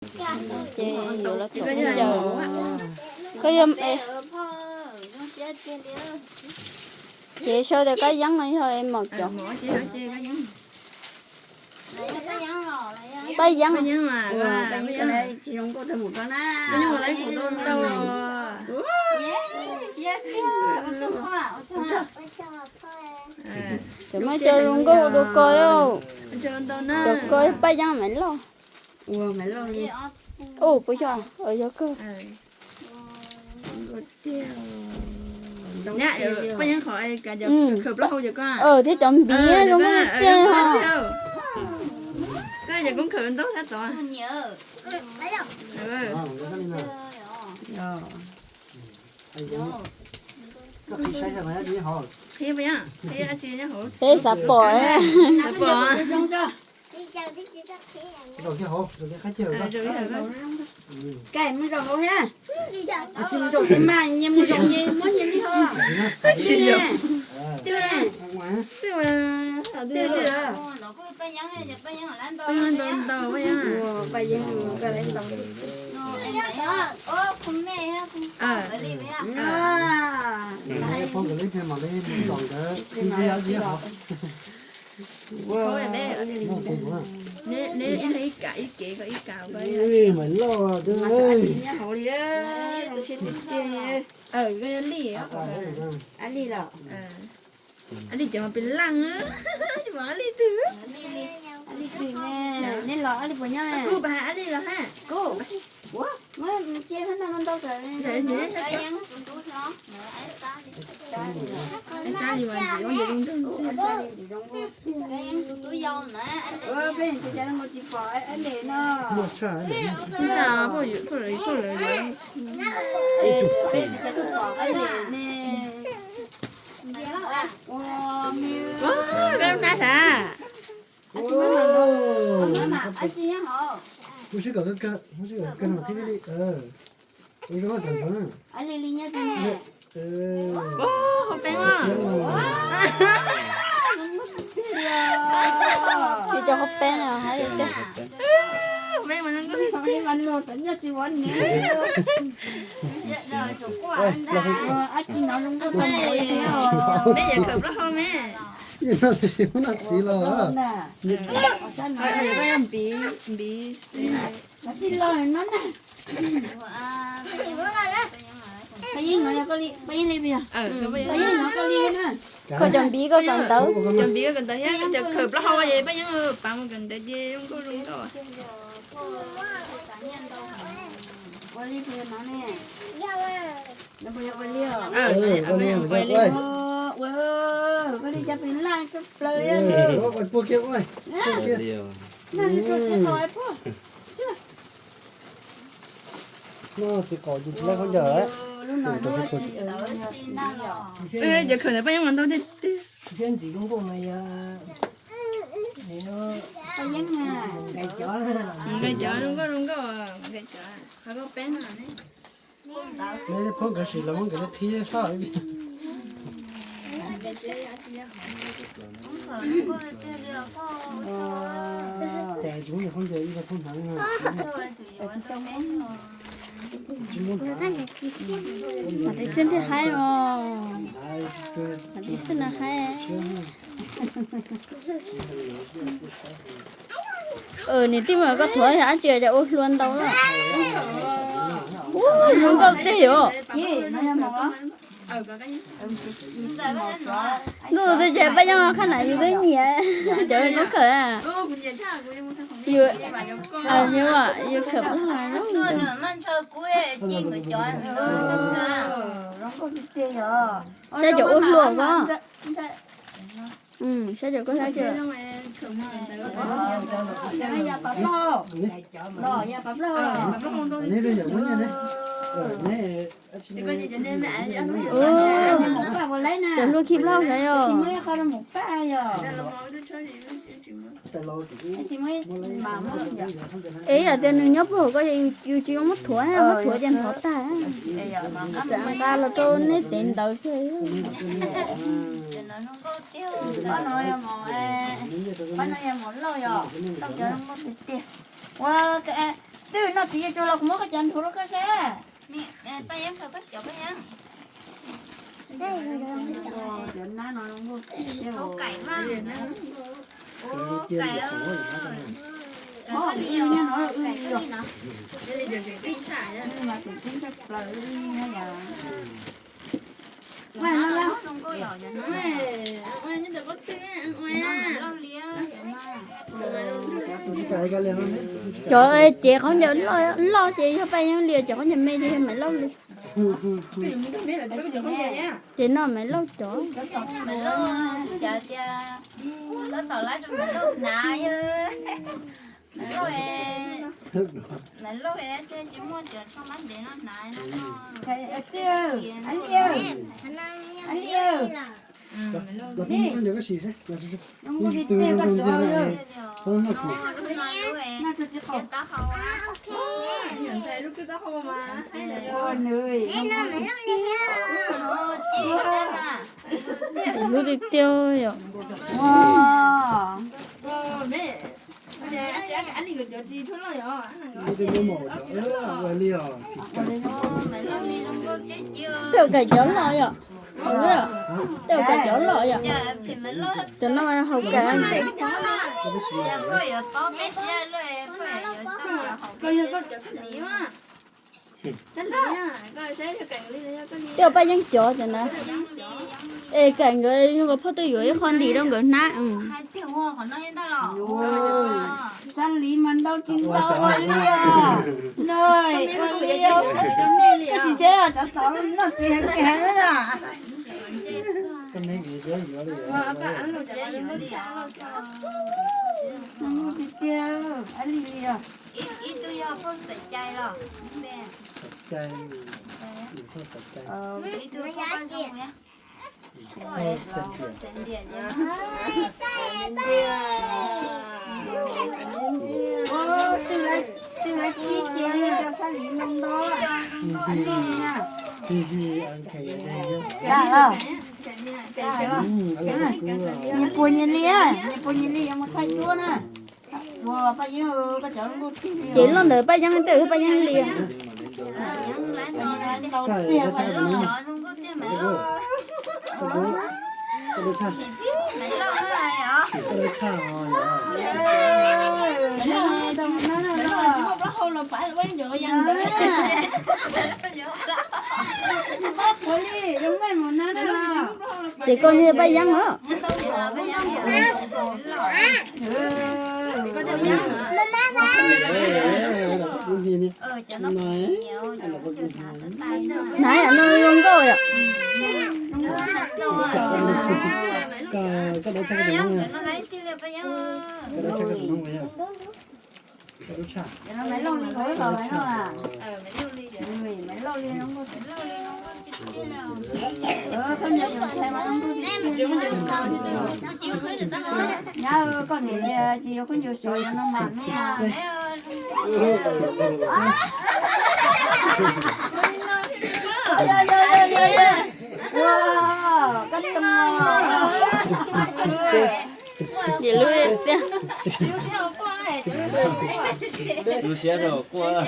Ces yuav los thov phooj ywg. Koj yog, ces sau tias Kab Yeeb no yog es mom cov. Paj Yeeb. Cov muaj cov zoo nkauj dua ko, cov ko Paj Yeeb Maiv Lauj. Ua puas yog, yog kawg. Thiab cov npiv zoo nkauj tiag. Peb xav pom. Kaij mus zaum hauv thiab. Tsis mus zaum ces mas nyias mus zaum ces muab nyias li ho. Twg ne? Twg ne? Twg twg? Paj Yeeb ntau, Paj Yeeb ntau. Neb ib leeg ib kev, koj ib kev. Maiv Lauj, ab tsi nyob hauv li, zoo siab tiag tiag. Ab Li los? Ab Li cov mas pes laj, tsis pom Ab Li twg. Ab Li twg ne? Neb los Ab Li puas nyob? Kuv pab Ab Li los ha. Kuv, ua, muab cia thab no ntau kawg. Peb tsis pom Ab Li no. Peb tsis pom Ab Li ne. Ua, koj nab sav. Muab sib kom kawg, muab sib kom kawg no thiab li. Ua zoo kawg nrov na. Ab Li li nyob twg ne? Hauv peeb mas. Cov hauv peeb hais tias, hauv peeb mas zoo nkauj li, nyob tsis ua ne. Ab tsi no zoo nkauj tag npaum li. Peb yuav kawm plaub hau me. Muab noj txiv los. Koj yog npiv, npiv. Los txij los no na. Paj Yeeb no yog koj li, Paj Yeeb li puas yog? Paj Yeeb no koj li na. Koj cov npiv koj kawm ntawv. Cov npiv koj kawm ntawv thiab cov kawm plaub hau es Paj Yeeb pav mus kawm ntawv ces zoo nkauj zoo nkauj. Ua li puas yog no ne? No puas yog ua li os? Ua li, koj li cas pes laj tshaj plaws li. Noj txiv qaub ces tsis laib khaub ncaws. Cov kawm ntawv Paj Yeeb mas ntau tiag tiag. Paj Yeeb, nqaij cov zoo nkauj zoo nkauj, nqaij cov, qhov koj peeb no ne. Neb phob nkawd sim los muab nkawd li qhib sab. Tsis muaj khaub ncaws ib co phob hnav. Mam li txiv ntxawg haib os. Mam li txiv ntxawg haib. Niam tij mas koj thuav yog dab tsi cas ua hlua ntau na. Ub, zoo nkauj tiag yom. Ntuj, twb tsis Paj Yeeb qhab na yus twb nyiam cov koob kawm. Yus, yus kawm, saib cov ua hlua ko. Saib cov koj saib. Cov hlua khi plaub sav yom. Es yog tias nws nyob puag hauv ko, yus tsis muab thuav, muab thuav ces ntov tag. Txawm nqa los rau neb tev ntawd xwb. Ua, Twb noj txiv yuav tsuag los kuv muab koj cov nthuav rau koj saib. Cov nab no, Cov cev khaub ncaws loj ces yog Paj Yeeb li, cov khaub ncaws me ces yog Maiv Lauj li. Ces no Maiv Lauj cov. Lub tiag tiag yom. Tej kaim cov loj yom. Tej kaim cov loj yom. Cov no haus kaim. Tej Paj Yeeb cov cov na. Es kaim nkawd zoo nkaus phauj twb yuav ib qho ntim rau nkawd hnab. Xab li mas ntau tsis ntau ua li os. Koj tsis seb os, cov tod noj txiv heev tsis heev na. Tiag tiag, ab li li os. Twb lawv txib ces cov Xab li no ntau. Nyias puas nyias li, nyias puas nyias li yuav mus thaij duab na. Ces loj ntawd Paj Yeeb, tej Paj Yeeb li. Ces koj niag Paj Yeeb os. Hnav yam no zoo nkauj yom. Nyab, koj niam tsis yuav khaub ncaws sov no mas. Lub siab rau quaj.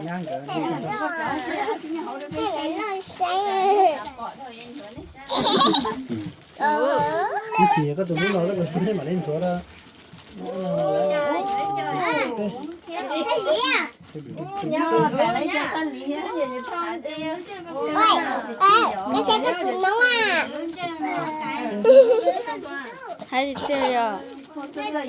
Nyab nkawd. Ib chim koj tus hlub los koj tus hlub mam li nthuav rau. Hais tiag yog. Ces koj hais thiab.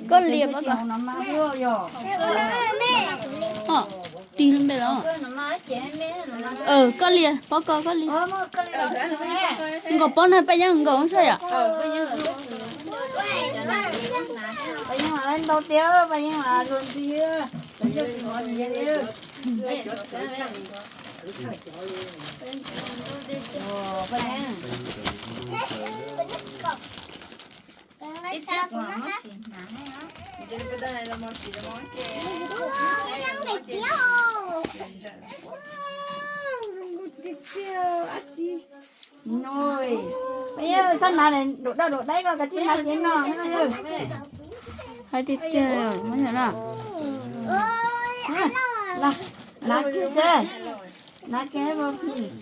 Koj lias pob kos. Tig lub npe los. Koj lias pob kos, koj lias. Nkaus pob na, Paj Yeeb, nkaus soj yom. Paj Yeeb, txhob hnav, dum daj dum daib ko, kav tsij hnav cev no. Hais tiag tiag, muab yog na. Hnav kiag seb, hnav kiag ua phim.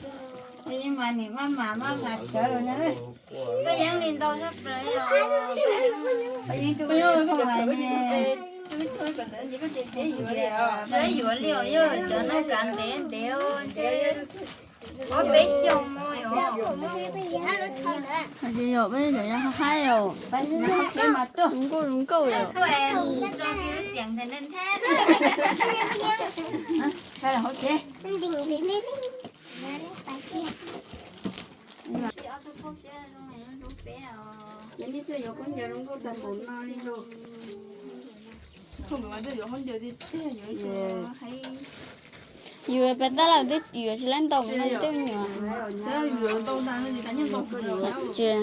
Paj Yeeb mas nim maj mam maj mam sawv los no. Paj Yeeb li ntau zaj plaws. Paj Yeeb tus poj hais ne. Tsis yuav li os, yog cov no kav ntev ntev ntshe ob peb xyoo no. Yog peb cov yog haib os. Nkauj nkauj os. Ces nej txawj yuav khaub ncaws zoo nkauj tag npaum no li lauj. Yus pes tab lawm twb yuav tsis laib ntau mus no tej me nyuam. Tsis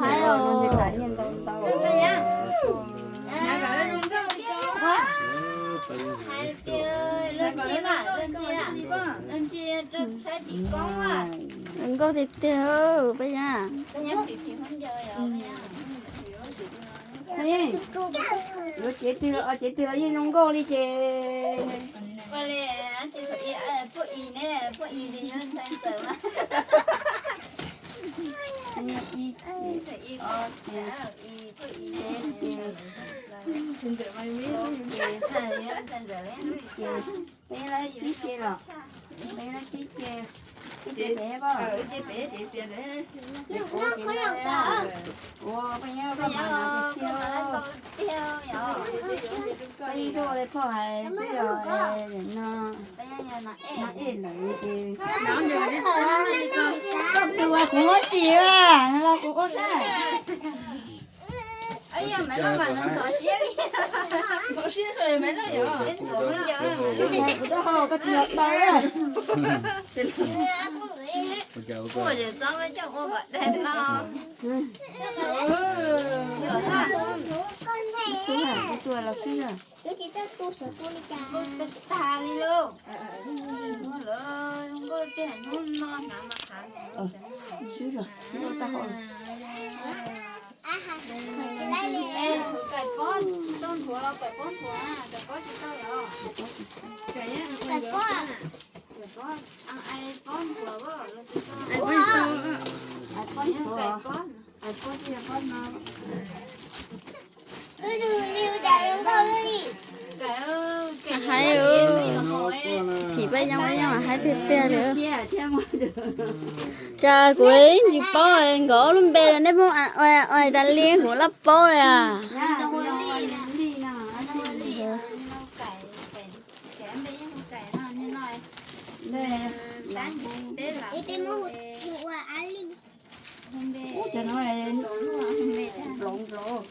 hais os. Nkauj tiag tiag, Paj Yeeb. Yuav cev twg los, cev twg los yeej zoo nkauj li ces. Peb lab tsib ce los, peb lab tsib ce, ib ce pem poj. Ua peb nyob koj mas tiag. Peb yeej tuaj ua li phauj hais twb yog no, no ej lawm ces. Koj tus kuv muab sim los kuv ua saib. Kuv taub hau koj tsis yog tau. Kuv tuaj los swb. Swb os, swb os, taub hau. Haib, phim Paj Yeeb, Paj Yeeb mas haib tiag tiag li. Cas kuv tsis paub nkawd ob lub npe, nej muab ua tas li kuv laj paub li as. Ub, cov no nploov nploov.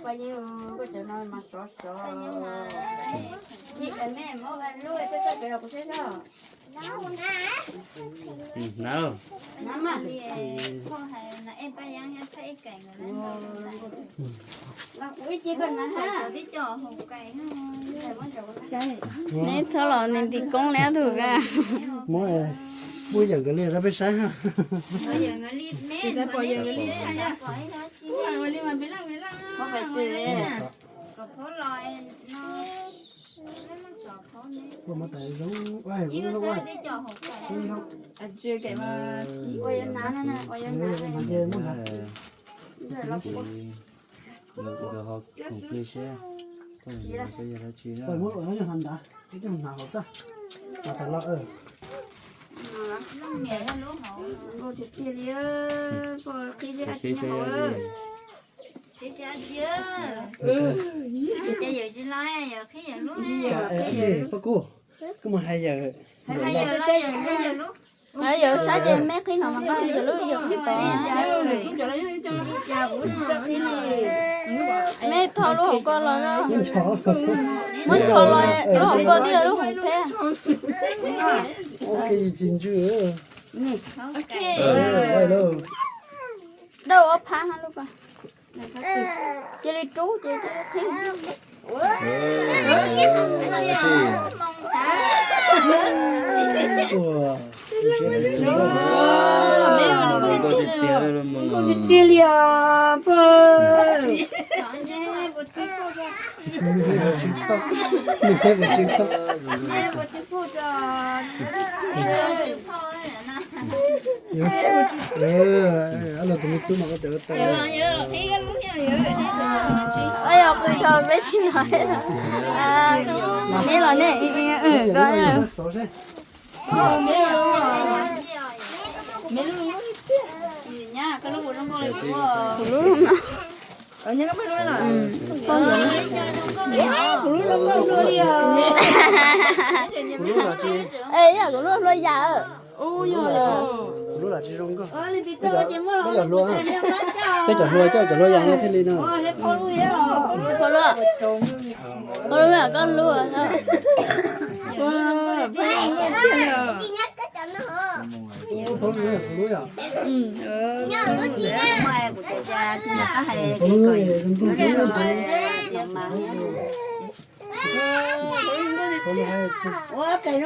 Paj Yeeb, koj cov no mas sov sov. Ib me muab lub txoj pem los kuv saib tso. Hnov. Neb txhob los nws ntim koob li tus ka. Muab, muab yawm nkawd li rau peb saib ha. Poj Kub, koj mus hais yawm. Yawm saib ces meb qhib no mas koj qhib yawm lub yawm qhib tod. Meb thau lub hauv ko los, muab nchuav los lub hauv ko thiaj lub hauv thiab. Dawj ob phab lub ko. Cia li rub ces qhib. Tiag li os. Los tus me tub mas koj tau. Yog qw rau peb tsis no. Neb los nej, koj. Kuv lub no. Es yog kuv lub hlua yam. Peb cov hlua coj cov hlua yam no thiaj li no. Koj lub. Ua kawm zoo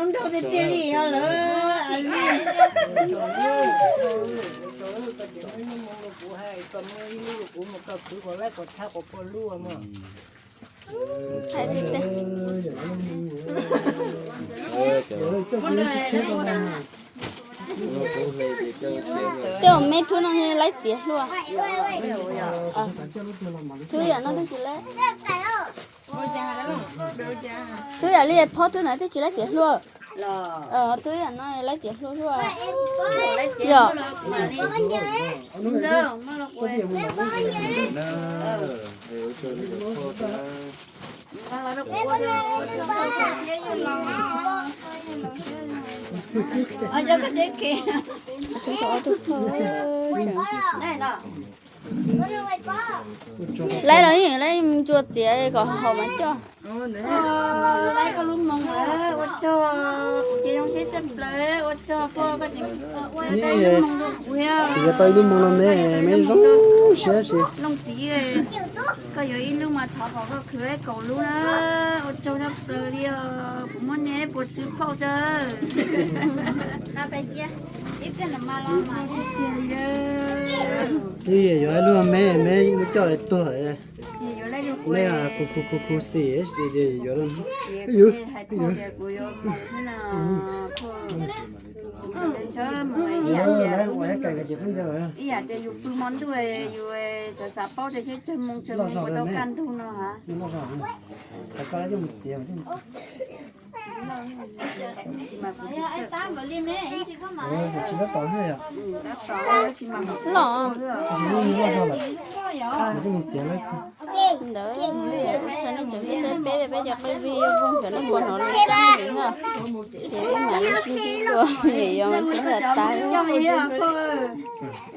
nraug tiag tiag li os lawm. Tej me thwb no laib txiav hlua. Thwb yam no twb tsis laib. Thwb yam li phob thwb ntawd twb tsis laib txiav hlua. Thwb yam no laib txiav hlua hlua. Yog. Laib los yeej laib mus ntsuas txiav kom haus mas coj. Laib koj lub moo, ua tsaug, kuv ces zoo siab tshaj plaws, ua tsaug koj, koj tseem ua tau ib lub moo rau kuv thiab. Kuv yuav tau ib lub moo no me, me zoo siab si. Looj txiv, koj yuav ib lub mas thov kom koj khwv kaum lub na, ua tsaug tshaj plaws li os, kuv muab nej puas tswv phauj tso. Ib yuav ib lub me, me mus coj tuag. Me kuv kuv kuv kuv xim yuav. Ib yam tias yus pw hmo ntuj yus xav xav paub tias seb tsawg moos tsawg moos puas tau kaj ntug no ha. Los ntawd, saib peb, peb cov qe vij voog cov no puas hnov lus tseeb li na. Ces peb mam li sib ntsib dua, yog mas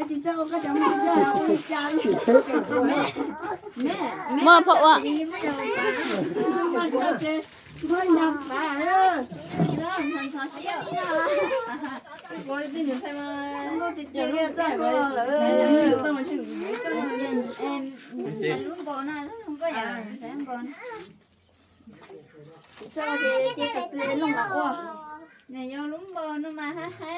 tsis tas. Muaj phauj ua. Ua tij ntxhais mas, lub npau no, koj yog ntxhais npau na. Tsis txawj ces tus twg looj los ua. Nws yog lub npau no mas hab hab